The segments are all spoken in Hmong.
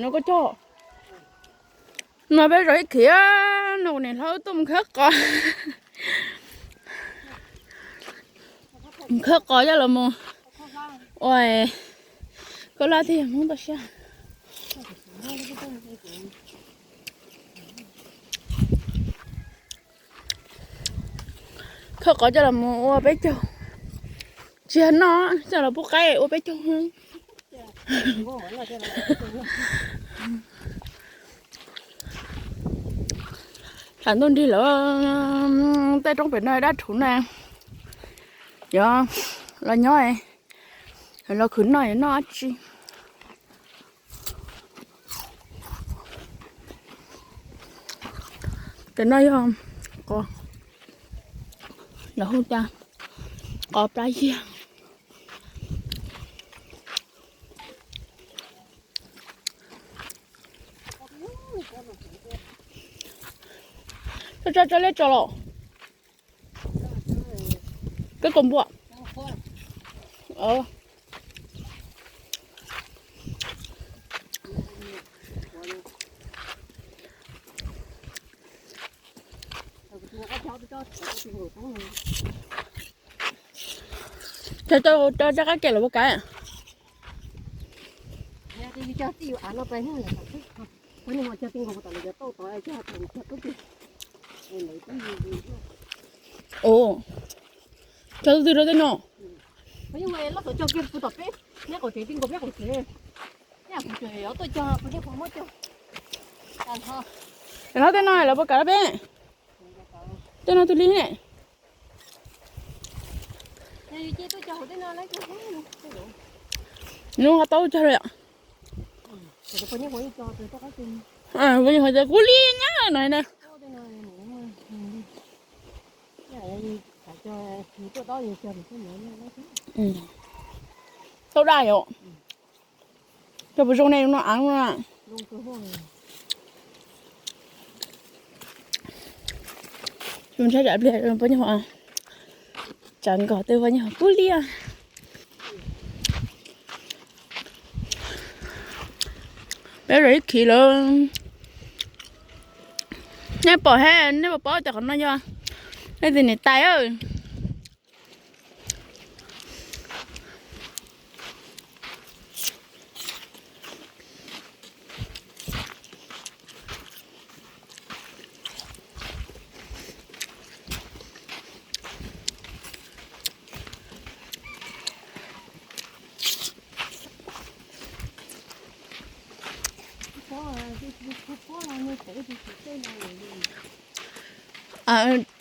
No koj cog. No peb zov ib khiv, no kuv niam hlob tuaj mus khawb qos. Mus khawb qos coj los mus ua khaub hlab thiab yog Hmoob toj siab. Khawb qos coj los mus ua peb caug, tsis yog noj, coj los pub qaib ua peb caug. Tham ntuj nrig lawm, tej roob pem no dab rhuv na, yog los nyob los khwv noj yuav noj dab tsi. Cov no yog qos, lawv hu cas, qos plab yiag. Tso tso tso liab tso los. Koj kom npua. Cov cov rov rab qab kem los ua kav. Ua, cog tus twg rau tej no? Cov no tej no lawv puas kav rau peb? Tej no tus li ne. Nws ho tau cog lawm yom. Kuv li nyab no na. Tau daj yom. Cog puas zoo ne, no av no na. Ntshai tsam pliag poj niam, tsam nkaus tej poj niam kub liaj. Peb zov ib khiv lawm. Nej pom thiab, nej puas paub tias qhov no yog leej twg niam tais?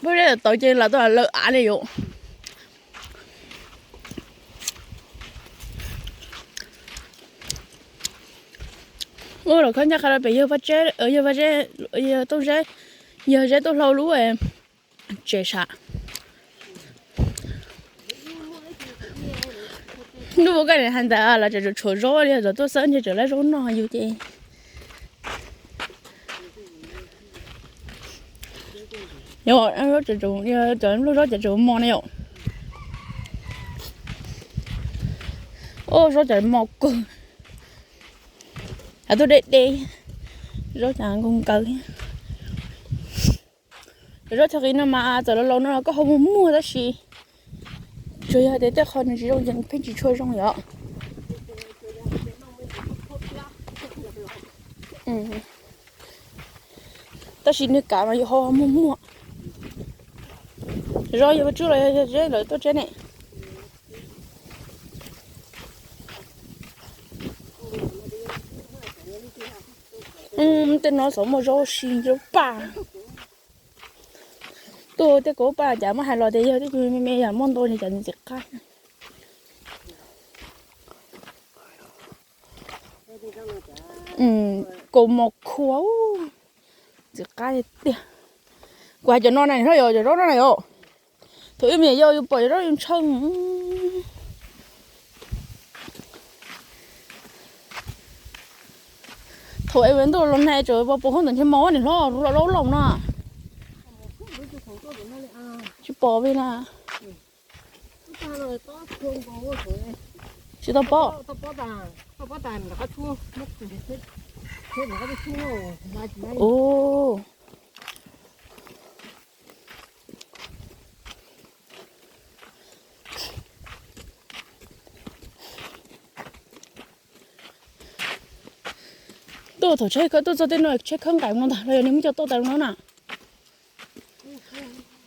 Peb tau ces lam tuaj lawm av li yom. Ua los khaub ncaws qha rau pem yawg Vaj Zeb, yawg Vaj Zeb, yawg Tooj Zeb, yawg Zeb Tooj Hlau lub tsev sav. Ntuj ua kaj hais ntawd los tseem tshuav zaub li, txawm tuaj xawb ntshe tseem lab zaub noj yus ces. Cov lub zaub ces tseem mos na yom. Ua zaub ces mos kawg. Av tuaj deb deb, zaub ces nkaus nkaus. Cov zaub txog qis no mas txawm laus laus no los koj ho muag muag tab sis tsuas yog tias tej qho nws tsis zoo ces pheej tsis tshua zoo yom. Tab sis nws kav mas yus ho muag muag. Zaub yog Vaj Tswb los yog Zeb lawv tuaj tseb ne. Tej no xyov muaj zaub si zaub paj. Tuaj tej kaum paj cas muab hais los tias yog tej me me yam muaj ntau li cas ntxim qab. Kaus mos khua, ntxim qab tiag. Kuv hais cov no na, yog cov zaub no na yom. Thaum ub me nyuam yaus yus pom cov zaub yus ntshaw. Thaum es ntuj los nag tseem pos pos hoob ntawm ntshe mos niam hlob laub laus no. Tsis pom li na. Tsis tau pob. Ub. Tuaj thaum tsheb khawb tuaj txog tej no tsheb khawb nqaim no ntag los yog nws muab coj tuaj tas no na.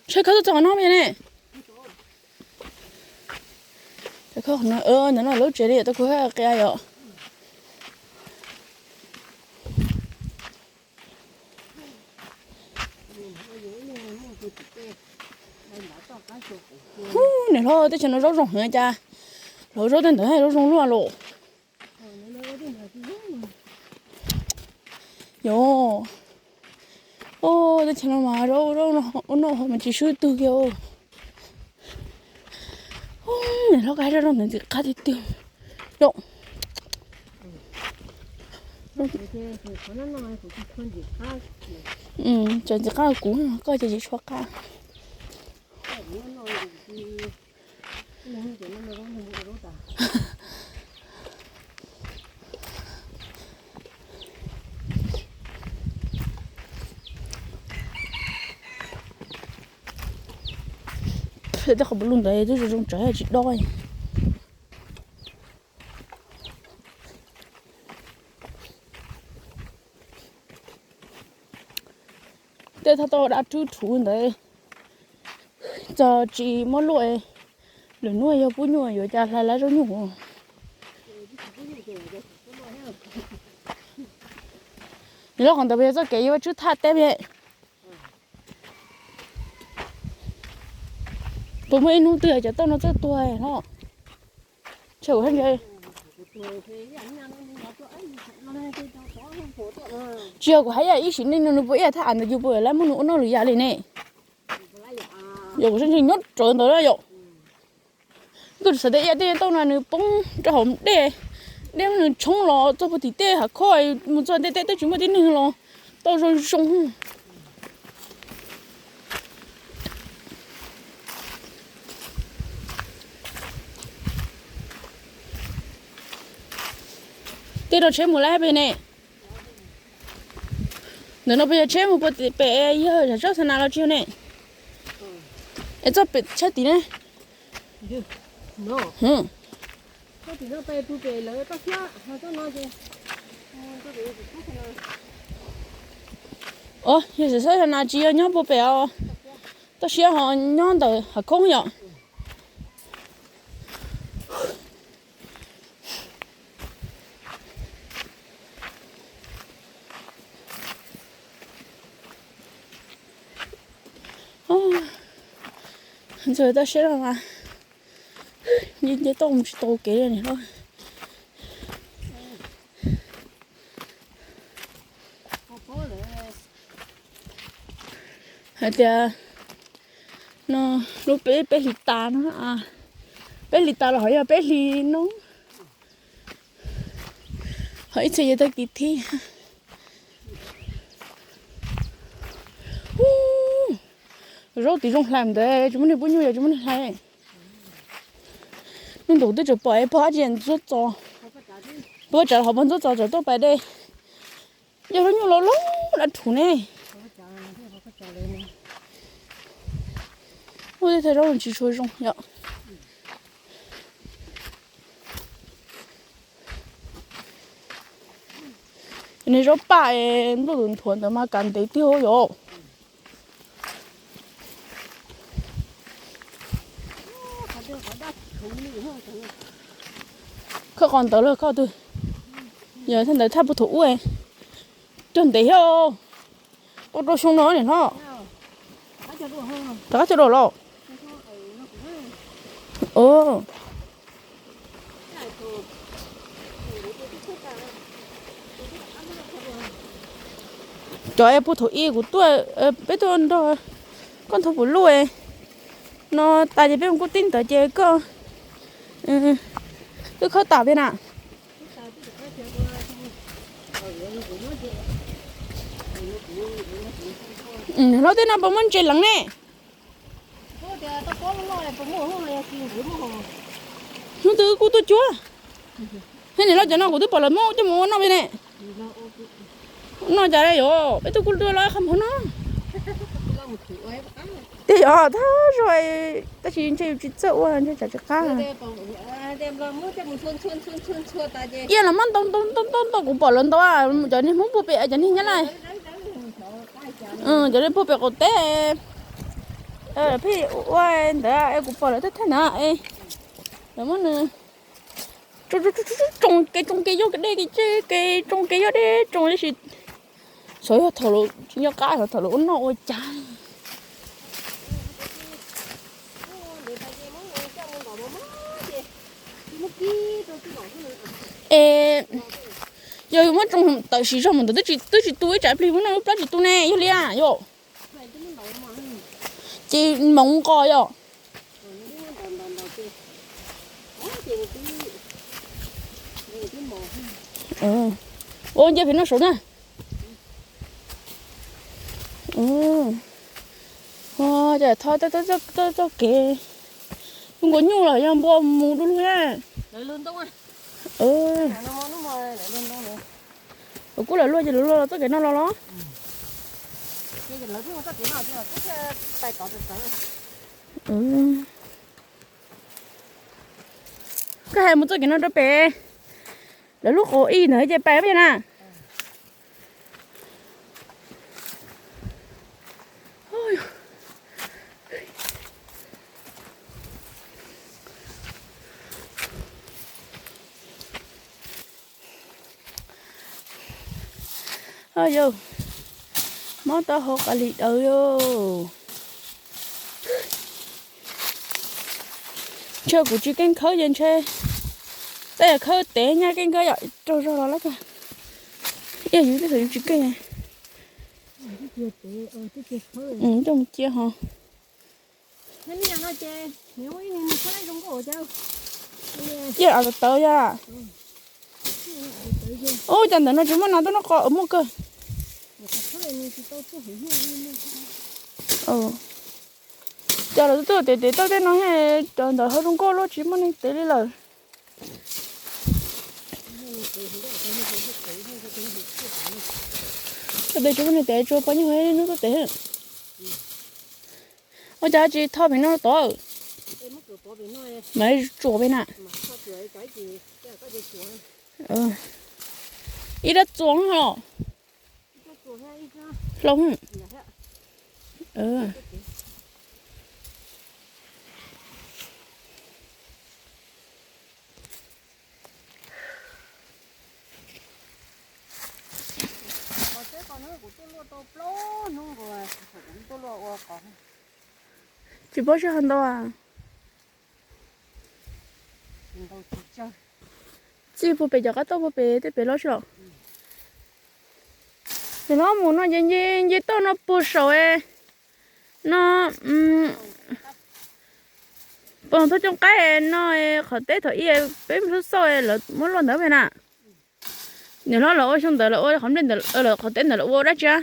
Tsheb khawb tuaj txog qhov no me ne. Ntawm no lub tsev li tau kuv qhia yom. Ub, niam hlob, teb chaws no zaub zoo heev cas, lawv zaub tej ntawd zaub zoo luaj los. Yog, teb chaws no mas zaub, zaub ua noj mas tsis swb tug kiag. Niam hlob, koj hais zaub zoo ntawd ntxim qab tiag tiag. Yom. Tseem ntxim qab kuv, koj ces tsis tshua qab. Tej qhov pus lug ntawd twb zoo zoo tsawv tsis dob. Tej thaj tau dab rwb rhuv ntawd txog tsis muab luaj, lwm hnub yog pub nyuj yuav cas hlais lab zaub nyuj. Nws lub qhov ntawd puas yog txoj kev yuav tswb thaj teb me? Puas muaj ib hnub twg cov tauj no txawj tuag no? Tshe kuv haj, tsis yog kuv hais ib sim neej no nws puas ib yam thaj av ntawd yus puas lab muab nws ua noj lwm yam li ne? Yog kuv sab ntshe nyob rawv ntawd yom. Kuv xav tias ib yam tej tauj no nws poob rau hauv dej, dej muab nws tshoob los txog puag tim tej hav khob mus txog tej teb twb tsis muaj tib neeg los tau zoo zoo. Tej no tsheb mus lab pem ne? Ntawm no puas yog tsheb mus puag pem yawg Zam Tsob Xab Nas los tsis yog ne? Es txoj pem tsheb tid ne? Os, yawg Zam Tsob Xab Nas tsis yog nyob puag pem os. Toj siab ho nyob ntawm hav khoob yom. Ntxuag toj siab no mas nce nce toj mus tsis tau kev li niam hlob. Hais tias no lub peb, peb hlis tas no, peb hlis tas los ho yog peb hlis no, ho ib txhia yog tag kis thib. Zaub tim zoo hlais ntawd tsis muaj neeg pub nyuj yog tsis muaj neeg hlais. Hnub ntuj twb tseem pom es pog ab tsi ntxuab txos, pog tsav los ho pog ntxuab txos tseem tuaj pais dej. Yog zaub nyuj los loj dab rhuv ne. Ua tej thaj zaub tsis tshua zoo yom. Nws zaub paj es nplooj tus nthuav ntawd mas kav ntev tiag yom. Khawb qos ntawd los khawb twg? Yog thaj ntawd thaj puag thaum ub, cog ntev thiab. Ua rau xyoo no niam hlob. Rov qab cog dua los? Cov es puag thaum ub kuv tuaj, peb tuaj nrog koj nthuav pum luj no tas ces peb mus kuj tib ntawd ces koj twb khawb tas peb na. Hlob, tej no puas muaj ntses leev ne? Hnub twg kuj tuaj cuab. Thiab niam hlob, cov no kuv twb pom lawv muab coj mus ua noj peb ne. No cas li yom, peb twb kuj dua los qhov muag no. Tiag yog thab zoo, tab sis ntshe yus tsis txawj ua ntshe tsam tsis qab. Ib yam los muab ntau ntau ntau ntau ntau kuv pom lawv ntau, cov niag Hmoob puag pem, cov niag Nyab Laj, cov niag puag pem qaum teb. Pheej ua ntawd es kuv pom lawv thawj thawj ntawd es lawv muab nws tsoo kev tsoo kev yog kev dej kev tseg kev tsoo kev yog dej tsoo li sis. Xyov yog thaum lawv tsis nco qab xyov thaum lawv ua noj ua cas. Es yog yus muab tsoo tawm siv zog mus ntawd twb tsis tu ib tsam plig muab noj lub plab tsis tu ne yog li yom. Ces moov nqos yom. Ua nce pem no saud na. Ces tho txoj kev nkuas nyuj los yog npua mus du lug na. Kuv kuj lawv luaj ces lawv luaj los txoj kev no los los. Koj hais mus txoj kev no rau pem lawv lub qub ib ntawd ces pais peb na. Yog, mob taub hau qas li daws yog. Ntshe kuv tsis keej khawb ces ntshe, tej yam khawb tev nyaj keej khawb yom, raug zog los lawm. Ib yam yus twb thaum yus tsis keej. Coj mus cia ho. Ib yam tawv yom. Ub, cas ntawm no tsis muaj nas tuaj noj qos, muaj kawg. Cas lawv tuaj tev tev tauj tej no, cov ntawd hauv zoo nkauj luaj tsis muaj neeg tev li lawm. Tuaj tev tsis muaj neeg tev, tsuas pog Nyuj Hwm hnub tuaj tev. Ua cas tsis tho pem no tod, mas tsuas pem na. Ib rab txuas os. Hlau. Tsis paub sab hov ntau. Txij puag pem cov qab tauj puag pem tej pem los sib los. Ces no mus no ces nce toj no puag saum no, puag thaj cooj qaib no, qhov teb thaum ub peb mus xauj xauj lawv muab luaj ntawd pem na. Niam hlob lawv ua xyoo ntawd lawv ua qhov nplej ntawd, lawv qhov teb ntawd lawv ua dab tsi?